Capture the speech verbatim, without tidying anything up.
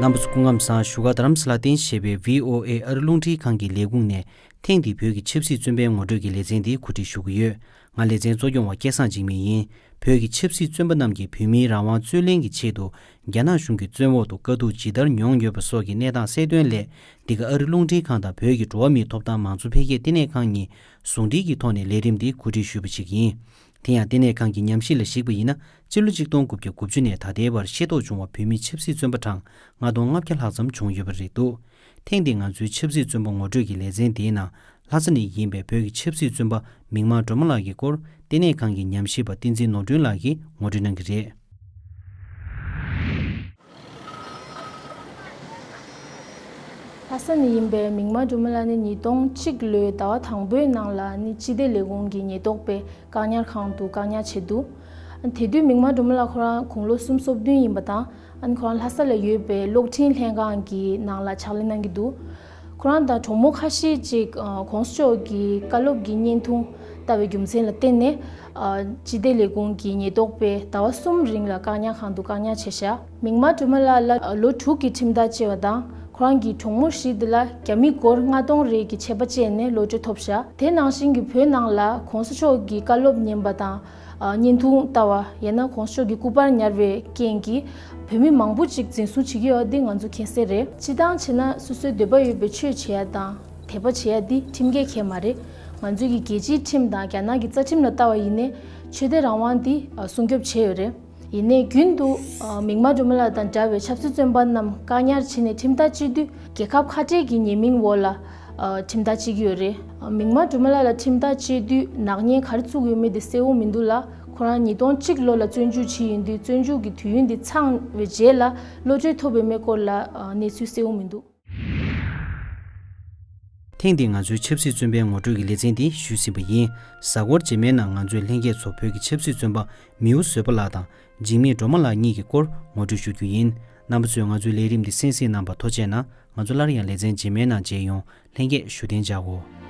རྣམ་པ་ཚོ་སྐུ་ཁམས་བཟང་། བཞུགས་སྒར་རྡ་རམ་ས་ལར་རྟེན་གཞི་བྱས་པའི་ཝི་ཨོ་ཨེ་ཨ་རི་རླུང་འཕྲིན་ཁང་གི་ལས་ཁུངས་ནས་ཐེངས་འདིའི་བོད་ཀྱི་ཆབ་སྲིད་བཙོན་པའི་ངོ་སྤྲོད་ཀྱི་ལེ་ཚན་འདི་གོ་སྒྲིག་ཞུ་གི་ཡོད། ང་ལེ་ཚན་གཙོ་སྐྱོང་བ་སྐལ་བཟང་འཇིགས་མེད་ཡིན། བོད་ཀྱི་ཆབ་སྲིད་བཙོན་པ་རྣམས་ཀྱིས་བོད་མིའི་རང་དབང་རྩོད་ལེན་གྱི་ཆེད་དུ་རྒྱ་ནག་གཞུང་གི་བཙོན་འོག་ཏུ་དཀའ་སྡུག་ཇི་ལྟར་མྱོང་ཡོད་པ་སོགས་ཀྱི་གནས་སྟངས་གསལ་སྟོན་སླད། འདི་ག་ཨ་རི་རླུང་འཕྲིན་ཁང་དང་བོད་ཀྱི་འགྲོ་བ་མིའི་ཐོབ་ཐང་མང་གཙོ་འཕེལ་རྒྱས་ལྟེ་གནས་ཁང་གཉིས་ཟུང་འབྲེལ་གྱི་ཐོག་ནས་ལས་རིམ་འདི་གོ་སྒྲིག་ཞུས་པ་ཞིག་ཡིན། དེ་ཡང་ལྟེ་གནས་ཁང་གི་ཉམས་ཞིབ་ལ་གཞིགས་པ་ཡིན་ན། སྤྱི་ལོ་གཅིག་སྟོང་དགུ་བརྒྱ་དགུ་བཅུ་ནས་ད་ལྟའི་བར་ཤེས་རྟོགས་བྱུང་བ་བོད་མི་ཆབ་སྲིད་བཙོན་པ་གྲངས་ལྔ་སྟོང་ལྔ་བརྒྱ་ལྷག་ཙམ་བྱུང་ཡོད་པ་རེད་འདུག་ཐེངས་འདིའི་ང་ཚོའི་ཆབ་སྲིད་བཙོན་པ་ངོ་སྤྲོད་ཀྱི་ལེ་ཚན་འདིའི་ནང་ལྷ་ས་ནས་ཡིན་པའི་བོད་ཀྱི་ཆབ་སྲིད་བཙོན་པ་མིག་དམར་སྒྲོལ་མ་ལགས་ཀྱི་སྐོར་ལྟེ་གནས་ཁང་གི་ཉམས་ཞིབ་པ་བསྟན་འཛིན་ནོར་སྒྲོན་ལགས་ཀྱིས་ངོ་སྤྲོད་གནང་གི་རེད། ལྷ་ས་ནས་ཡིན་པའི་མིག་དམར་སྒྲོལ་མ་ལགས་ནི་ཉིས་སྟོང་གཅིག་ལོའི་ཟླ་བ་དང་པོའི་ནང་ལ་ནི་སྤྱི་བདེ་ལས་ཁུངས་ཀྱི་ཉེན་རྟོག་པས་བཀག་ཉར་ཁང་དུ་བཀག་ཉར་བྱས་འདུག་དེ་དུས་མིག་དམར་སྒྲོལ་མ་ལགས་ཁོ་རང་དགུང་ལོ་སུམ་ཅུ་སོ་བདུན་ཡིན་པ་དང་། ཨ་ནི་ཁོ་རང་ལྷ་ས་ལ་ཡོད་པའི་གློག་འཕྲིན་ལྷན་ཁང་གི་ནང་ལ་ཕྱག་ལས་གནང་གི་འདུག་ཁོ་རང་དང་གྲོགས་མོ་ཁ་ཤས་ཅིག་ཨ་གོང་ས་མཆོག་གི་བཀའ་སློབ་ཀྱི་བརྙན་ཐུང་ལྟ་བའི་རྒྱུ་མཚན་ལ་བརྟེན་ནས། ཨ་སྤྱི་བདེ་ལས་ཁུངས་ཀྱི་ཉེན་རྟོག་པས་ཟླ་བ་གསུམ་རིང་ལ་བཀག་ཉར་ཁང་དུ་བཀག་ཉར་བྱས་བཞག་མིག་དམར་སྒྲོལ་མ་ལགས་ལ་ལོ་དྲུག་གི་ཁྲིམས་ཐག་བཅད་པ་དང་། ཁོ་རང་གི་གྲོགས་མོ་བཞི་དེ་ལ་རྒྱ་མི་སྒོར་ལྔ་སྟོང་རེ་གི་ཆད་པ་བཅད་ནས་གློད་གྲོལ་ཐོབ་བཞག་དེ་ནང་བཞིན་གྱི་བོད་ནང་ལ་གོང་ས་མཆོག་གི་བཀའ་སློབ་ཉན་པ་དང་། ཨ་བརྙན་ཐུང་ལྟ་བ་ཡང་ན་གོང་ས་མཆོག་གི་སྐུ་པར་ཉར་བའི་རྐྱེན་གྱིས་བོད་མི་མང་པོ་ཅིག་འཛིན་བཟུང་བྱེད་ཀྱི་ཡོད་པ་འདི་ང་ཚོ་མཁྱེན་གསལ་རེད། སྤྱིར་བཏང་བྱས་ན་སོ་སོའི་འདོད་པ་ཡོད་པའི་ཆོས་བྱེད་ཡ་དང་དད་པ་བྱེད་ཡ་འདི་ཁྲིམས་འགལ་གང་ཡང་མ་རེད། ང་ཚོའི་གི་རྒྱལ་སྤྱིའི་ཁྲིམས་དང་རྒྱ་ནག་གི་རྩ་ཁྲིམས་ལ་ལྟ་བ་ཡིན་ནའི་ཆོས་དད་རང་དབང་འདི་ཨ་སྲུང་སྐྱོབ་བྱས་ཡོད་རེད། ཡིན་ནའི་རྒྱུན་དུ་ཨ་མིག་དམར་སྒྲོལ་མ་ལགས་དང་འདྲ་བའི་ཆབ་སྲིད་བཙོན་པ་རྣམས་བཀག་ཉར་བྱས་ནས་ཁྲིམས་ཐག་བཅད་དུས་རྒྱལ་ཁབ་ཁ་བྲལ་གྱི་ཉེས་མིང་འོག་ལ་ཨ་ཁྲིམས་ཐག་བཅད་ཀྱི་ཡོད་རེད། ཨ་མིག་དམར་སྒྲོལ་མ་ལགས་ལ་ཁྲིམས་ཐག་བཅད་དུས་ནག་ཉེས་ག་རེ་བཙུགས་ཡོད་མེད་དེ་གསལ་བོ་མི་འདུག་ལ། ཁོ་རང་ཉིས་སྟོང་གཅིག་ལོ་ལ་བཙོན་འཇུག་བྱས་ཡོད་དུས་བཙོན་འཇུག་གི་དུས་ཡུན་དེ་ཚང་བའི་རྗེས་ལ་གློད་གྲོལ་ཐོབ་ཡོད་མེད་སྐོར་ལ་ཨ་གནས་ཚུལ་གསལ་བོ་མི་འདུག་ཐེངས་འདིའི་ང་ཚོའི་ཆབ་སྲིད་བཙོན་པའི་ངོ་སྤྲོད་ཀྱི་ལེ་ཚན་འདི་ཞུས་ཟིན་པ་ཡིན། གཟའ་འཁོར་རྗེས་མའི་ནང་ང་ཚོས་ལྷན་རྒྱས་ཚོ་བོད་ཀྱི་ཆབ་སྲིད་བཙོན་པ་མིའུ་བཟོད་པ་ལགས་དང་འཇིགས་མེད་སྒྲོལ་མ་ལགས་གཉིས་ཀྱི་སྐོར་ངོ་སྤྲོད་ཞུ་རྒྱུ་ཡིན། རྣམ་པ་ཚོས་ང་ཚོའི་ལས་རིམ་འདི་གསན་གཟིགས་གནང་བར་ཐུགས་རྗེ་གནང་། ང་ཚོ་སླར་ཡང་ལེ་ཚན་རྗེས་མའི་ནང་མཇལ་ཡོང་། ལྷན་རྒྱས་བཞུགས་གདན་འཇགས་སྒོ།